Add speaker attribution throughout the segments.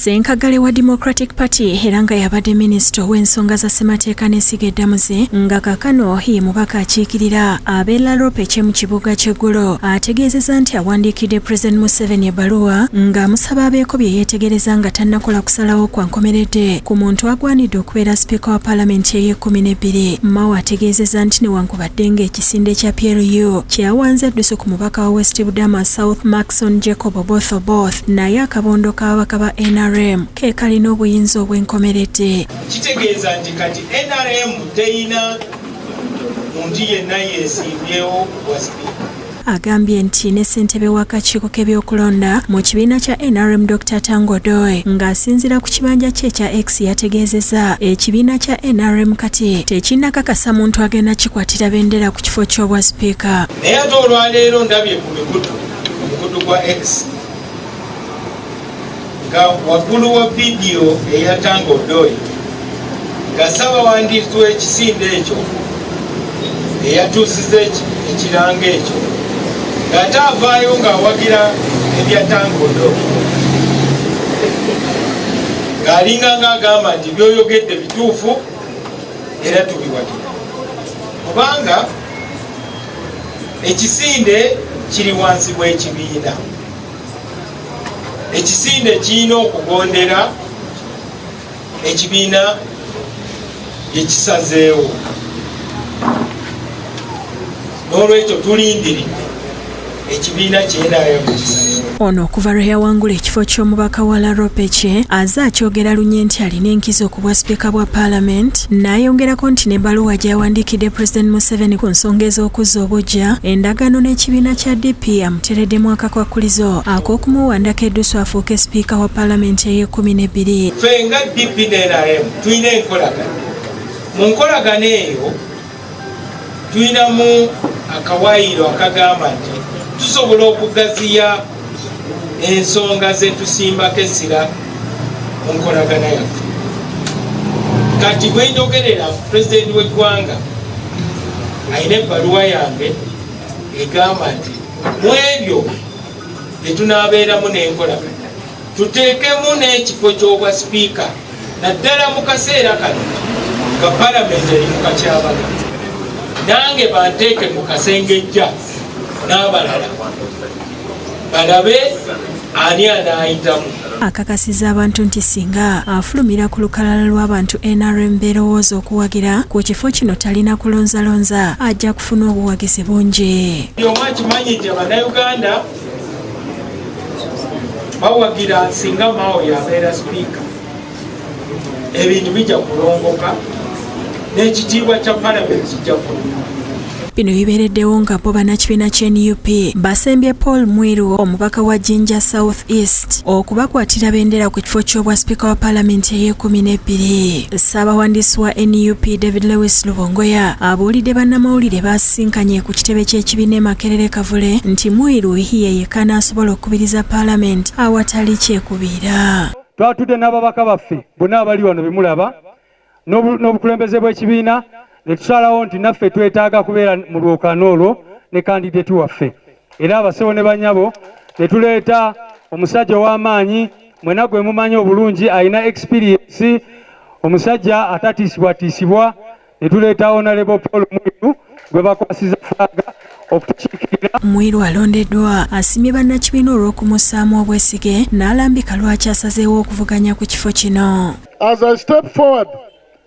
Speaker 1: Ssenkaggale wa Democratic Party era nga yabadde minisita ow'ensonga za ssemateeka n'essiga eddamuzi nga kaakano ye mubaka akiikirira ab'e Larope mu kibuga ky'e Gulu ategeezezza nti awandiikidde Pulezidenti Museveni ebbaluwa ng'amusaba abeeko bye yeetegereza nga tannakola kusalawo kwa nkomeredde ku muntu agwanidde okubeera sipiika wa paalamenti ey'e-12. Mao ategeezezza nti newankubadde ng'ekisinde kya PLU kye yawanze eddusu ku mubaka wa West Budama South Maxon Jacob Oboth Oboth, naye akabondo k'ababaka ba NRM ke kalina obuyinza obw'enkomeredde.
Speaker 2: Kitegeeza nti kati NRM teyina muntu yenna yeesimbyewo wa sipiika.
Speaker 1: Agambye nti ne ssentebe w'akakiiko k'ebyokulonda mu kibiina kya NRM, Dr Tanga Odoi, ng'asinziira ku kibanja kye ekya X yategeezezza ekibiina kya NRM kati tekinnakakasa muntu agenda kikwatira bendera ku kifo ky'obwa sipiika.
Speaker 2: Naye ate olwaleero ndabye ku mikutu, omukutu gwa X, nga waggulu wa vidiyo eya Tanga Odoi nga ssabawandiisi w'ekisinde ekyo eyatuusiza ekirango ekyo ng'ate avaayo ng'awagira ebya Tanga Odoi, ng'alinga ng'agamba nti byoyogedde bituufu era tubiwagira, kubanga ekisinde kiri wansi w'ekibiina. Ekisinde kirina okugondera ekibiina byekisazeewo. N'olwekyo tulindiridde ekibiina kyenrm kisalewo.
Speaker 1: Ono okuva lwe yawangula ekifo ky'omubaka wa Laropece aze akyogera lunye nti alina enkizo ku bwa sipiika bwa paalamenti, n'ayongerako nti n'ebbaluwa gy'awandiikidde Pulezidenti Museveni ku nsonga ez'okuzza obuggya endagaano n'ekibiina kya DP amuteereddemu akakwakkulizo ak'okumuwandako eddusu afuuke sipiika wa paalamenti ey'e-12.
Speaker 2: Ffe nga DP ne NRM tulina enkolagana. Mu nkolagana eyo tulinamu akawaayiro akagamba nti tusobola okugaziya ensonga zetusimbako essira mu nkolagana yaffe. Kati bwenjogerera, pulezidenti w'eggwanga alina ebbaluwa yange egamba nti mu ebyo byetunaabeeramu n'enkolagana tuteekemu n'ekifo ky'obwa sipiika, naddala mu kaseera kano nga palamenti eri mu kakyabaga, nange banteeke mu kasengejja n'abalala balabe ani anaayitamu.
Speaker 1: Akakasiza abantu nti singa afulumira ku lukalala lw'abantu NRM beerowooza okuwagira ku kifo kino, talina kulonzalonza, ajja kufuna obuwagizi bungi.
Speaker 2: Buli omu akimanyi nti Abannayuganda bawagira singa Mao yabeera sipiika, ebintu bijja kulongoka n'ekitiibwa kya palamenti kijja kulongoka.
Speaker 1: Bino bibeereddewo nga bo bannakibiina kya NUP basembye Paul Mwiru, omubaka wa Jinja South East, okubakwatira bendera ku kifo ky'obwa sipiika wa paalamenti ey'e-12. Ssaabawandiisi wa NUP David Lewis Lubongoya abuulidde bannamawulire basisinkanye ku kitebe ky'ekibiina e Makerere Kavule nti Mwiru ye yekka n'asobola okukubiriza paalamenti awatali kyekubiira.
Speaker 3: Twatudde n'ababaka baffe bonna abali wano bemulaba n'obukulembeze bw'ekibiina ne tusalawo nti naffe twetaaga kubeera mu lwokaano olwo ne candidate waffe. Era abasebo ne banyabo, ne tuleeta omusajja ow'amaanyi mwena gwe mumanyi obulungi, alina experience, omusajja atatiisibwatiisibwa, ne tuleeta Honorable Paul Mwiru gwe bakwasiza flag okutukiikirira.
Speaker 1: Mwiru alondeddwa asimye bannakibiina olw'okumussaamu obwesige n'alambika lwaki asazeewo okuvuganya ku kifo kino.
Speaker 4: As I step forward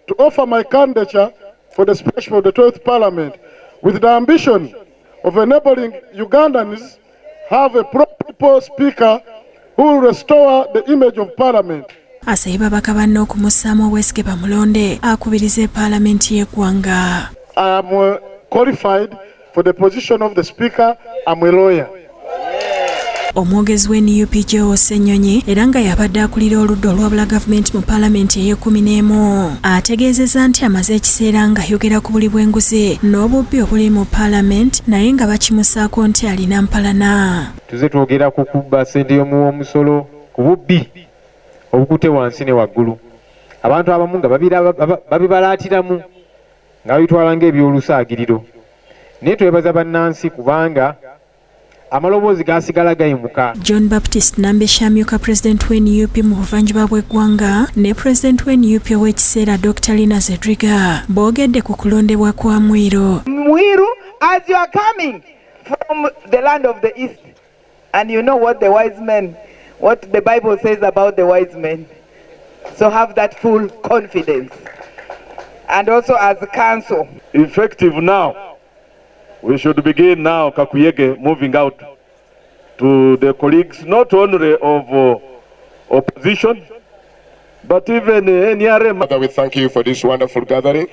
Speaker 4: to offer my candidature for the speakership of the 12th Parliament with the ambition of enabling Ugandans have a pro-people speaker who will restore the image of Parliament.
Speaker 1: Asabye babaka banne okumussaamu obwesige bamulonde akubirize paalamenti y'eggwanga.
Speaker 4: I am qualified for the position of the speaker. I'm a lawyer.
Speaker 1: Omwogezi w'e NUP Joel Ssenyonyi, era nga yabadde akulira oludda olwabula gavumenti mu paalamenti ey'e-11, ategeezezza nti amaze ekiseera ng'ayogera ku buli bw'enguzi n'obubbi obuli mu paalamenti, naye nga bakimusaako nti alina mpalana.
Speaker 5: Tuze twogera ku kubba ssente y'omuwa omusolo, ku bubbi obukute wansi ne waggulu, abantu abamu nga babibalaatiramu nga babitwala ng'ebyolusaagiriro. Naye twebaza bannansi kubanga Amaloboozi gasigala gayimuka.
Speaker 1: John Baptist Nambeshe amyuka pulezidenti wa NUP mu buvanjuba bw'eggwanga ne pulezidenti wa NUP ow'ekiseera Dr. Lina Zedriga boogedde ku kulondebwa kwa Mwiru.
Speaker 6: Mwiru, as you are coming from the land of the east, and you know what the wise men, what the Bible says about the wise men. So have that full confidence. And also as a council.
Speaker 7: Effective now, we should begin now, Kakuyege, moving out to the colleagues, not only of opposition, but even NRM.
Speaker 8: Father, we thank you for this wonderful gathering.